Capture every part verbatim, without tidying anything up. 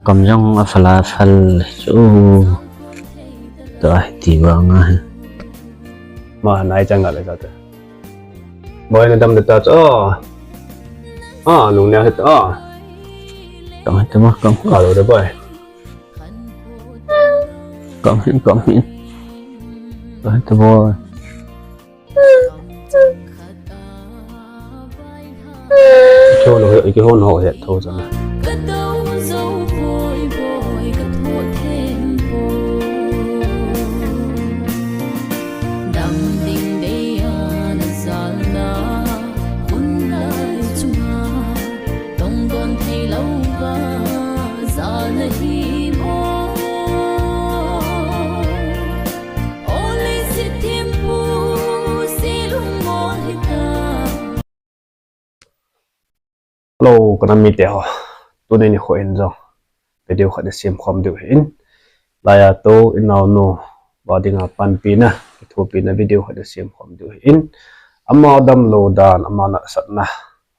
Kam jong a phal a phal chu. Tua hi ti vang a hi. Ma nai chang ga le sa te. Boi na dam de ta chu. Ah, lung ne he ta. Kam he ta ma kam. Ka lo de boi. Kam he kam he. Kam he ta boi. Kihon ho, kihon ho het tho chang. Hello, ka nam mite ho. Tuni nikho in jong video khat i sem khom diu ahin. Laiya tou i naonu, ba dinga panpina, kithopina video khat i sem khom diu ahin. Ama damlou dan, ama nasatna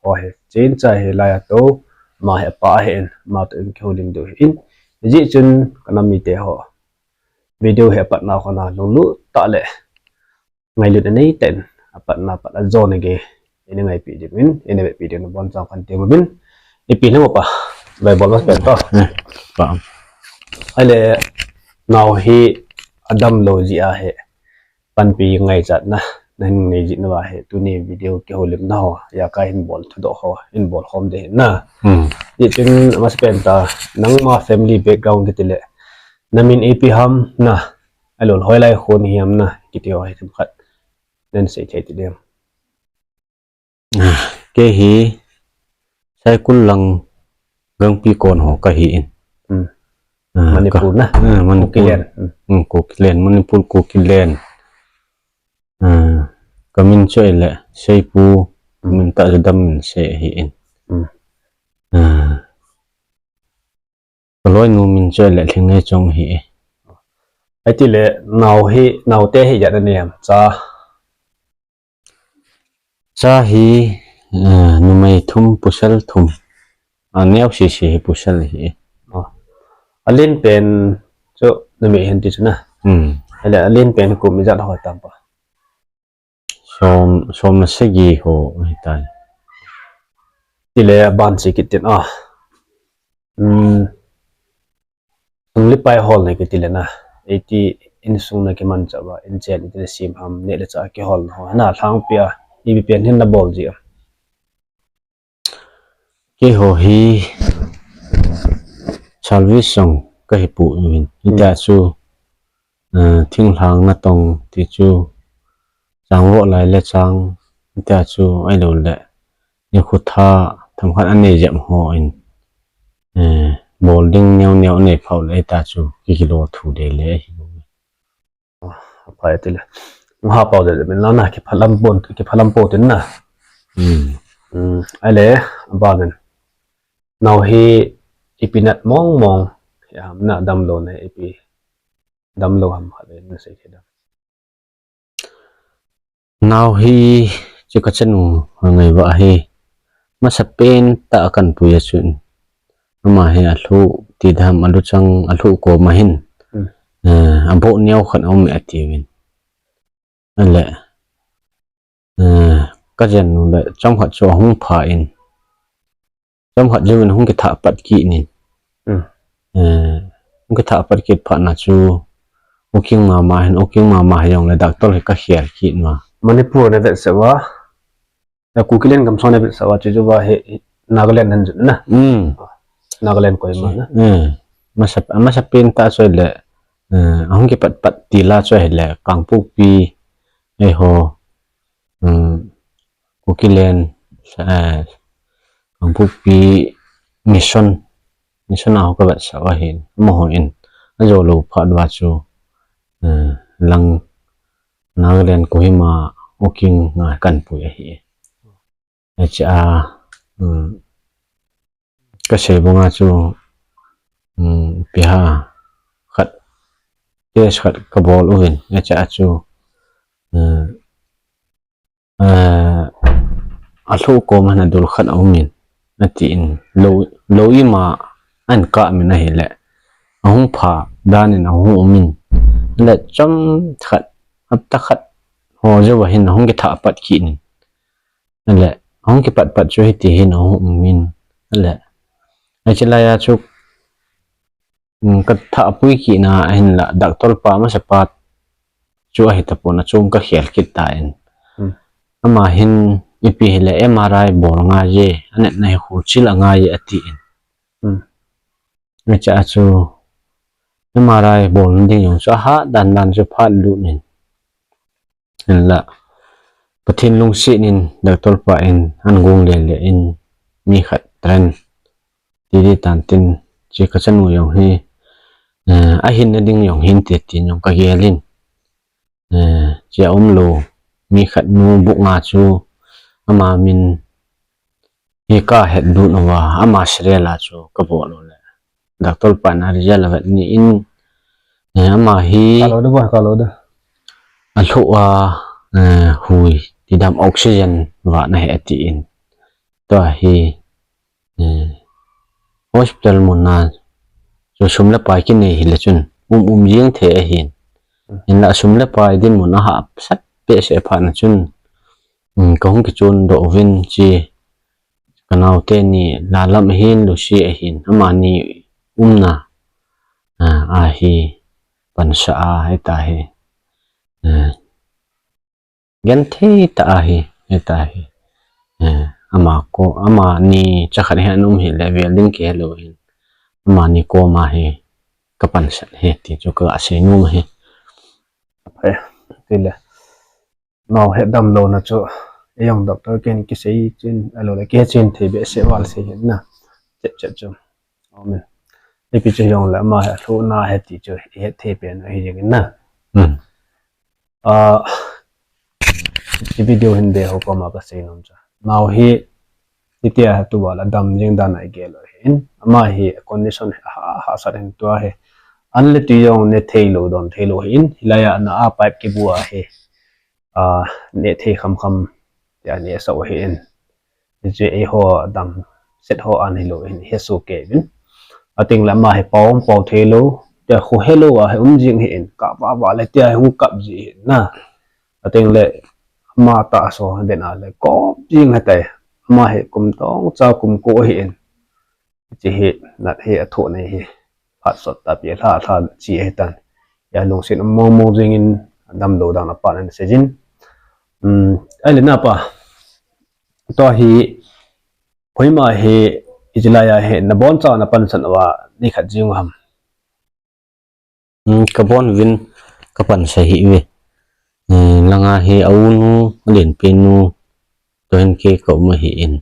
ho hi, chencha hi laiya tou, ama hi apa ahin, ama toh in kihoulim diu ahin. Hijeh chun ka nam mite ho, video hi apatna khona lunglut tah le ngailut anei tah in, apatna pat a jon a gei, ini ngaipi diuvin, ini vepi diuvin, abonchan kan ti uvin. Ipi na mo pa, bai bol mas pen to. Eh, pa. Ahile, nao hi adamlou jeh a hi, panpi ngaichatna nahin nei jeh uva hi, tuni video kihoulimna ho, ijakai hin bol thudoh ho, hin bol khom ding ahi na. Hmm. Hijeh chun, amasapen tah, nangma family background kiti le, na min ipi ham na, ahilou le hoilai kho nahi ham na, kiti ho hi themkhat nahin sei thei ti dem? Ah, kei hi Saikul lang Gangpi kon ho kahi in. Hmm. Ah, Manipur ka, na? Ah, Manipur. Kukiland. Hmm. Hmm, Kukiland, Manipur Kukiland. Ah, ka min chu ahile Seipu, hmm, min tah chu Damminsei ahi in. Hmm. Ah. Ka loinu min chu ahile Lhingneichong ahi e. Ahiti le nao hi, naote hi ijat nanei ham, cha? Cha hi, eh, numei thum, pasal thum. A neo sese hi pasal ahi e. Oh. Alen pen chu numei ahin ti chu na. Hmm. Ahile alen pen kum ijat ho tam pa? Som, som le sagi ho ahitai. Ahile aban sei kit tin a. Hmm. Sum le pai hol na kiti le na. Eiti insung na kimanchah uva, inchen iti na sem ham, neh le chah kihol na ho. Na lhangpi a, ipi pen hin nabol ji a? Keiho hi service jong kahi poi. Hmm. Hitia chu, eh, thinglhang natong ti chu, chang vo lai le chang, hitia chu ahilou le, nikho tha themkhat anei jep ho in, eh, bol ding neo neo anei phah le, hitia chu kikilo thu dei le ahi. Aphai tile. Nga pau de min la na kiphalam pon, kiphalam pon tin na. Hmm. Hmm, ahile, aban in. Nao hi ipi nat mong mong, ham na damlou na ipi damlou ham khat le nasei thei dem? Nao hi chu kachanu ngai va hi. Masapen tah a kanpui a chun. Ama hi alhuh ti dam, aluchang alhuh koma hin. Hmm. Eh, aboh neo khat aum e atiuvin. Ahile, eh, kajen u le chomkhat chu ahung pha in. Chomkhat jouvin ahung kithah pat kit in. Hmm. Eh, ahung kithah pat kit phat na chu, working mama hin, working mama hijongle doctor hi kakhel kit ma. Manipur na vetsah uva. A Kukiland gamsung na vetsah uva chu, chu va hi, hi Nagaland nan jun na. Hmm. Nagaland Kohima na. Hmm. Masa, masapen tah chu ahile, eh, ahung kipat pat til a chu ahile, Kangpokpi, eiho, hmm, Kukiland, eh, Kangpokpi mission, mission a ho kavetsah uva hin, amaho in, ajou lou phat uva chu, eh, lang Nagaland Kohima working a kanpui ahi. Hiche a, um, kasei banga chu, um, ipi ham khat, test khat kabol uvin, hiche a chu, um, eh, alhuh koma hin adul khat aum in, atin, lou, lou ima ahin kap in ahile, ahung pha dan in ahung um in, le chomkhat, hapta khat ho jou a hin ahung kithah pat kit in, le ahung kipat pat chu hiti hin ahung um in, le hiche laiya chu, um, ka thah pui kit na ahinla, doctor pa masapa chu ahi tapon, achom ka khel kit tan. Hmm. Ama hin ipi hile M R I bol ngai e, anatna hi kholchil angai e atin. Hmm. Hiche a chu M R I bol ding jong chu ahat dan dan chu phat lut in. Hinla, Pathen lungset in doctor pa in ahin gong lele in mi khat tren ti di tan tin, hiche ka chanu jong hi, eh, ahinna ding jong hinte tin jong ka gel in. Eh, hiche a umlou mi khat nu buk nga chu ama min hi ka het lut uva, ama serial a chu ka bol u le, doctor pan a result avet ni in, eh, ama hi ka lo de, ba ka lo de. Alhu a, eh, hui, tidam oxygen vah na he atin. Tua hi, eh, hospital mun a chu sum le pai kinei hile chun um um jing thei ahin. Hinla sum le pai dinmun ahahsat behseh phat na chun, um, ka hung kichon doh uvin hiche ka naote ni, Lalam ahin, Lucy ahin, amani umna, ah, ahi, pansa a, hita hi, ah, genthei tah ahi, hita hi, ah, ama ko, amani chakhat hi ana um hile vel ding kihe lou hin, amani koma hi ka pansan ahi ti chu ka seinom ahi. Ahi, tile. Nao het damlouna chu, eijong doctor ken kisei chen, alou le kichen thei behseh val sei hin na. Chet chet chu. Amen. Ipi chu jong le ama hi alhuhna ahi ti chu, ihet thei pen ahi jeng in na. Hmm. Ah, hiche video hin be ho koma ka seinom chu. Nao hi, hitia hi tuval a dam jing dan a igel u ahin. Ama hi condition hi ha, hahsat in tua hi. An le tui jong ne thei lou, don thei lou ahin. Hilai a na a pipe kibu ahi. Ah, ne thei kham kham, tia ne sa u ahin. Hiche eiho dam set ho an hilou ahin, he soh kei uvin. Ating le ama hi pao um pao thei lou, tia khu he lou a hi um jing ahin, kap vah vah le tia hi hung kap ji ahin na. Ating le ama tahsa den a le kop jing ahitai. Ama hi kum tong cha kum ko ahin. Hiche hi nat hi athoh nei hi phat sot tapi lha lha chi ahitan. Hia lungset um mong mong jing in damlou dan a pan ana sei jin. Um, ahile na pa. Tua hi, koima hi, hiche laiya hi, na boncha na pansan uva, ni khat jing u ham. Hmm, ka bon uvin, ka pansa hih uve. Hmm, langa hi a u nu, a lenpen nu, toh hin kei ka um ahin.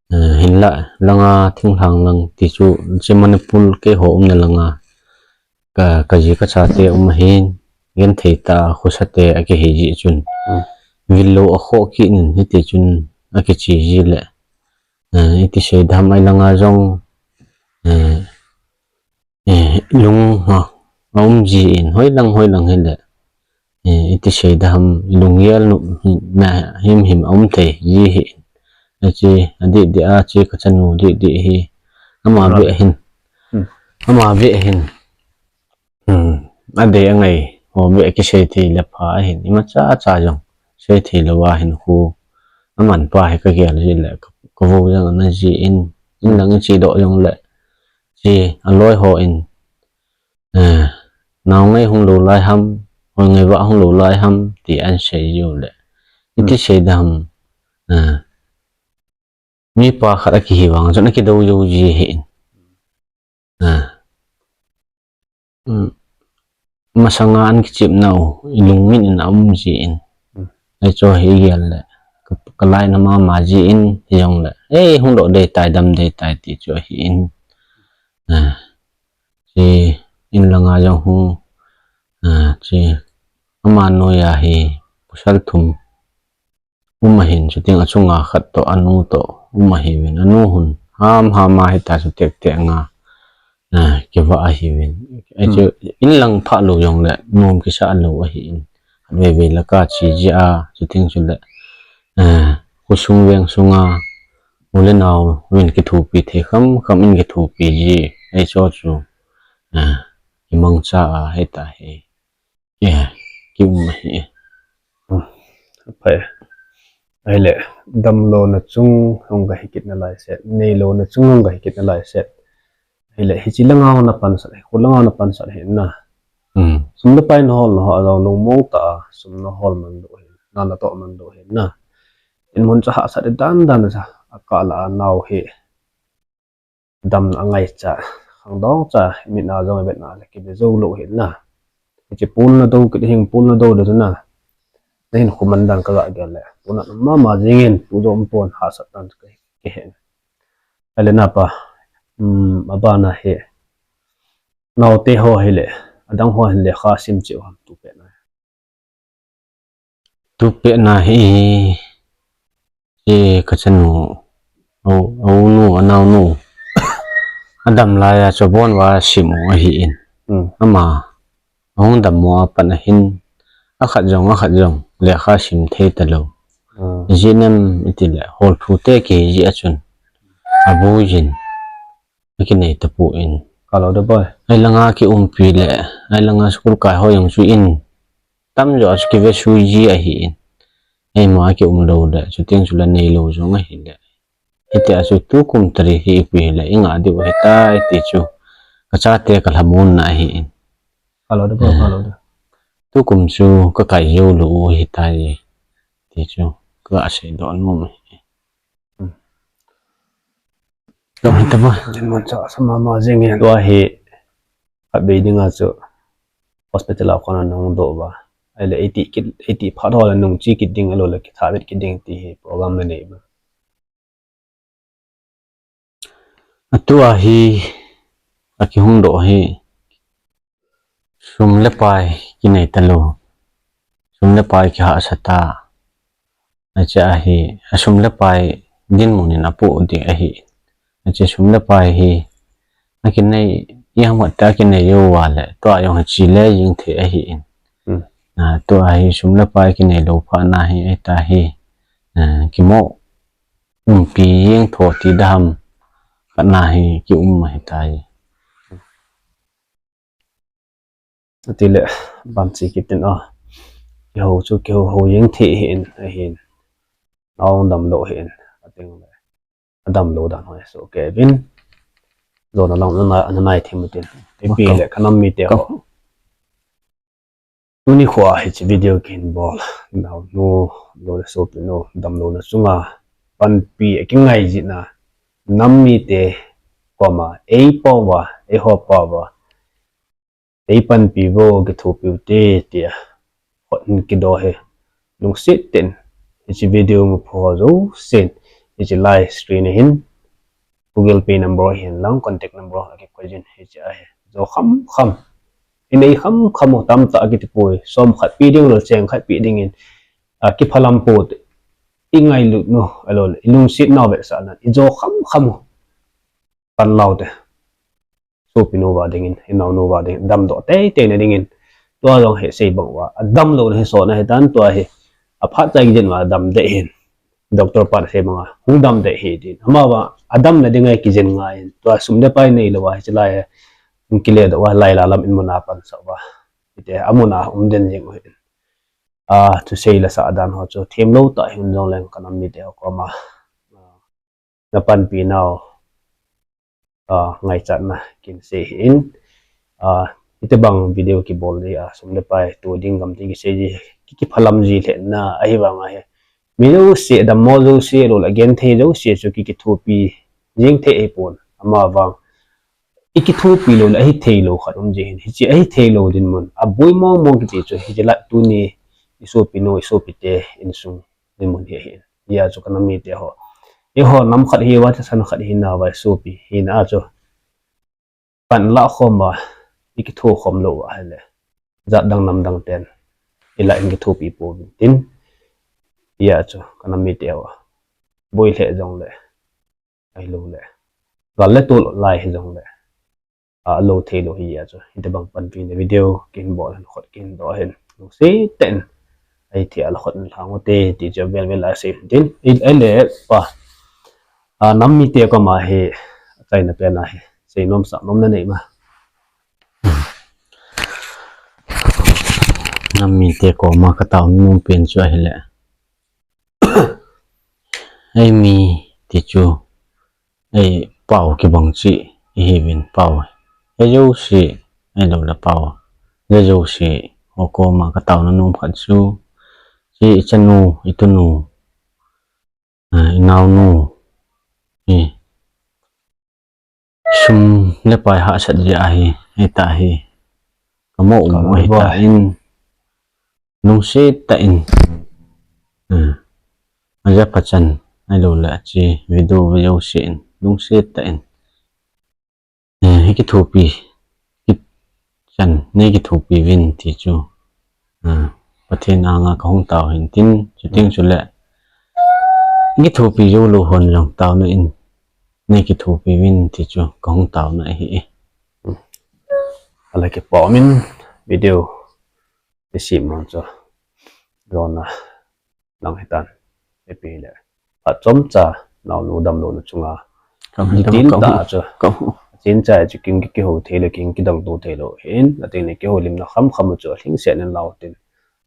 Hmm, hinla, langa thinglhang lang ti chu, hiche Manipur keiho umna langa, ka, ka ji ka chate um ahin, genthei tah a khosate akihi ji chun. Hmm. Vil lou a khoh kit in hiti chun akiche ji le. Eh, iti sei dam, ahi langa jong, eh, eh, lung ha, a um ji in, hoi lang, hoi lang hile. Eh, iti sei dam, lunggel nop na him him a um thei ji ahin. Hiche, adih dih a, hiche ka chanu dih dih hi. Ama beh ahin. Hmm. Ama beh ahin. Hmm. Adei angai ho beh kisei thei le pha ahin. Imacha cha jong sei thei lou ahin khu. Aman pa hi ka gel ji le ka, ka vo jong ana ji in. In lang in che doh jong le. Che aloi ho in. Eh, nao ngai hung lou lai ham, hoi ngai vah hung lou lai ham, ti ana sei jiu le. Iti sei dam, eh, mipa khat akihi vang chun akidou jou ji ahin. Eh, um, masanga ana kichep nau, ilungmin in a um ji in. Hichu hi gel le, ka, ka lainat mama ji in, hijong le. Ei, hung doh dei tai, dam dei tai, ti chu ahin. Eh, Che in langa jong hung, ah, che ama noiya hi pasal thum um ahin, chuting achunga khat toh, anu toh um ahiuvin, anu hun ham ham a hita chu tek tek nga, ah, kivah ahiuvin. Ai chu in lang pha lou jong le, nom kisa lou ahin. Khat veve la ka che ji a, chuting chu le, ah, khosung veng sunga, U le nau, uvin kithopi thei kham kham in kithopi ji. Ei chu chu. Ah, kimangcha a heta hi. Ki, ki um hi. Hmm. Phai. Ahile, damlouna chung hung kahi kit nalai set. Neilouna chung hung kahi kit nalai set. Ahile, hiche langa na pansat, khu langa na pansat hi na. Hmm. Sum le pai na hol na ho, along lungmong ta, sum na hol man lou hi. Na na to man lou hi na. In mun cha hahsat dan dan cha, akah la nau hi. Damna angaicha, khangdong cha, mit na jong vet na le, kibe jou lou hi na. Hiche pul na do, kit hing pul na do le na. Na hin khu man dan ka ga gel le. Pul na mama jingin, pu jo um pon hahsat dan ka, ka hen. Ahile na pa, um, abana hi. Naote ho hile, adang ho hile, kha sim cheu ham tu pe na. Tu pe na hi, hi ka chanu, au, au nu, anau nu. Adam laiya chu bon va sim u ahi in. Hmm. Ama, ahung dam mo a pat ahin, akhat jong, akhat jong, lekha sim thei talou. Hmm. Ijeh inem itile, hol phu te kihi jeh a chun, abui jin. Akinei tapon. Ka lo de boi. Ai langa kiumpi le, ai langa school kai ho jong chu in. Tamjo a chu kive sui ji ahi in. Eima kium lou le, chuteng chule neilou jong ahi le. Hitia chu tukum tari hi ipi le, inga diu ahitai ti chu. Ka chate ka lhamon na ahi in. Ka lo de boi, ka lo de. Tukum chu ka kai jou lou u ahitai. Ti chu, ka seidoh nom ahi. Hmm. Ka hita ba? Dinmun cha sa mama jing e. Tua hi, khatvei dinga chu hospital a kona nahung doh uva. Ahile eighty kit, eighty phat ho le nung che kit ding, ahilou le kitha vet kit ding ti hi program le nei uva. Atua hi, akihung doh hi, sum le pai kinei talou. Sum le pai kihahsa ta. Ache ahi, asum le pai dinmun in apoh ding ahi. Ache sum le pai hi, akinei, ihamat ta akinei jou va le, tua jong hi che le jing thei ahi in. Hmm. Ah, tua hi sum le pai kinei lou phat na hi, ahita hi, ah, kimo umpi jing tho ti dam, khat na hi kium ahitai. Atile, ban che kit in a. Kihou chu, kihou hou jing thei hi in, ahin. Nahung damlou hi in, ating le. Adamlou dan ho hi soh kei uvin. Jona lang na, na nai thim utin. Ipi le ka nam mite ho. Tuni khoa hiche video kahin bol. Naonu, lou le sopinu, damlouna chunga panpi akingai jeh in, nam mite koma, eipa uva, eihopa uva, eipanpi uvo, kithopi ute, tia. Hot in kido hi. Lungset tah in, hiche video mu pho jousen, hiche live stream a hin, Google Pay number hin lang, contact number akikoi jin, hiche ahi. Jo kham kham. Inei kham kham u tamtah akiti poi. Som khat pe ding lou, cheng khat pe ding in. Akiphalam poute. Ingailut nu, ahilou le, ilungset nau vetsahnan. Ijo kham kham u. Pan laute. Sopinu uva dingin, inaonu uva dingin, damdoh teitei na dingin. Tua jong hi sei bang uva. Adamlouna hi sona hitan tua hi. Aphat chai kijen uva damdeh hin. Doctor pan sei banga, hung damdeh hi tin. Ama uva, adamna dinga kijen ngai hin. Tua sum le pai neilou uva, hiche lai hi. Hung kile doh uva, lai la lam in muna pansah uva. Hite, amuna um den jing u hin. A, thusei le sah dan ho chu, themlou tah hin jong leng ka nam mite ho koma. Na panpi nau, a, ngaichatna kahin sei ahin, a, hitobang video kibol di, a, sum le pai to ding gam ding kisei di, ki, kiphalam ji lheh na, ahivang ahi. Mi jouse, dammo jouse, lou le genthei jouse, chu ki, kithopi jing thei ahipon, ama vang. I kithopi lou le, ahithei lou khat um ji hin, hiche ahithei lou dinmun, aboi mong mong kiti chu, hiche la tuni, i sopinu, i sopite, insung dinmun hi ahin. Hia chu ka nam mite ho. Eiho nam khat hi uva, thisan khat hi nauva, sopi hina chu. Pan la khom uva, i kitho khom lou uva ahile. Jat dang nam dang ten. I la in kithopi pouvin tin. Hia chu ka nam mite ho. Boi lheh jong le. Ahilou le. Gal le tol lai hi jong le. A, lou thei lou hi a chu. Hitobang panpina video kahin bol hin khut kahin doh hin. Lungset tah in. Ahi thei a la khut in lhang ute ti chu vel vel a sei hin tin. I, ahile pa. A, nam mite koma hi, achaina pen a hi, seinom sahnom nanei ma? Nam mite koma katao nom pen chu ahile, eimi ti chu, ei pau kibang cheh ihiuvin pau. Ei jouse, ei lou le pau. Ei jouse, ho koma kataona nom khat chu, hiche ichanu, itunu, a, inaonu, hi. Sum le pai hahsat jeh ahi, hita hi. Kamo um u hita in. Lungset tah in. Hmm. Aja pachan, ahilou le hiche video, video se in. Lungset tah in. Eh, hi kithopi, kichan, nei kithopi uvin ti chu. Ah, Pathen anga kahung tao hin tin, chuteng chule. Kithopi joulou hon jong taona in, nei kithopi uvin ti chu kahung taona ahi e. Hmm. Ala kipa umin video isem man chu. Jona lang hitan. Ipi le. Phat chomcha, naonu damlouna chunga. Detail tah chu. Chencha chu kin kihou thei lou, kin kidang tou thei lou hin. Ateng le kihoulimna khamkham chu alhingset in lau tin.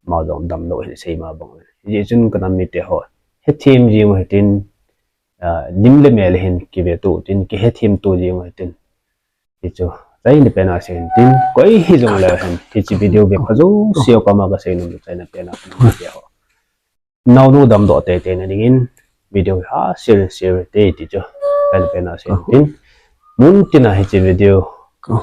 Ama jong damlou hin seima bang. Hijeh chun kanam mite ho. Hethem jing u hitin, ah, lim le mel hin kive tou tin, kihethem tou jing u hitin. Hichu, achaina pen a sei hin tin, koi hijongle hin, hiche video ve kha jouse koma kasei nom chu achaina pen a kanam mite ho. Naonu damdoh teitei na dingin, video hi share, share teitei chu, achaina pen a sei hin tin. Muntina hiche video,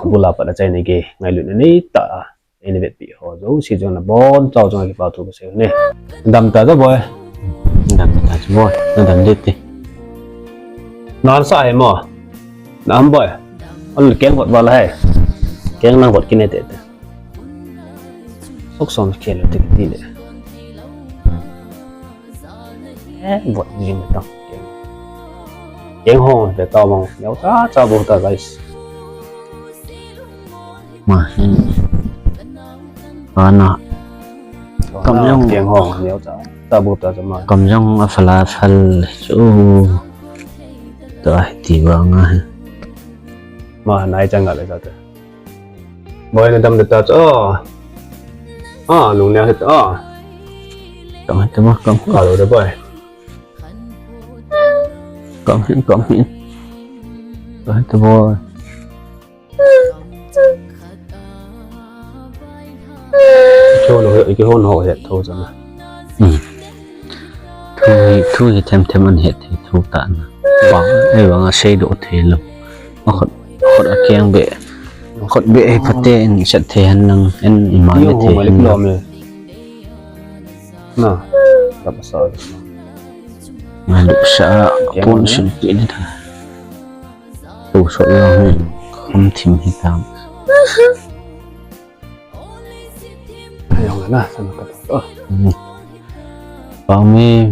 bula pat achaina gei, ngailutna neitah a, eina vetpi ho jouse jong nabonchau jong a kipa thu kasei uve. Dam ta chu boi. Dam ta chu boi. Nadam ding ti. Nansah hi mo. Nam boi. Al keng vot val hai. Keng nang vot kine tete. Sok som khel te ti le. Eh, vot jing ta. Keng hong te ta mong. Neo cha cha bou ta, guys. Ma hin. Ana. Kam jong. Keng hong neo cha cha bou ta ma. Kam jong afala fal chu. Ta ti vang a. Ma nai chang ga le ta. Boi, nadam ta chu. Ah, lung neo hita. Kam hita ma, kam. Ka lo de boi. Kam hin, kam hin. Kam hita boi. Kihon ho, kihon ho het tho chana. Hmm. Thu hi, thu hi them them an het thei thu ta na. Bang, ei bang a seidoh thei lou. A khut, khut a keng be. Khut be hi phate in set thei hen lang, en ima le thei hen lang. Na, ka pasa. Nga lupsa, pun sim pi ni ta. Tu so yo hi, khum thim hi ta. Ayong na, sana ka to. Hmm. Pau mi.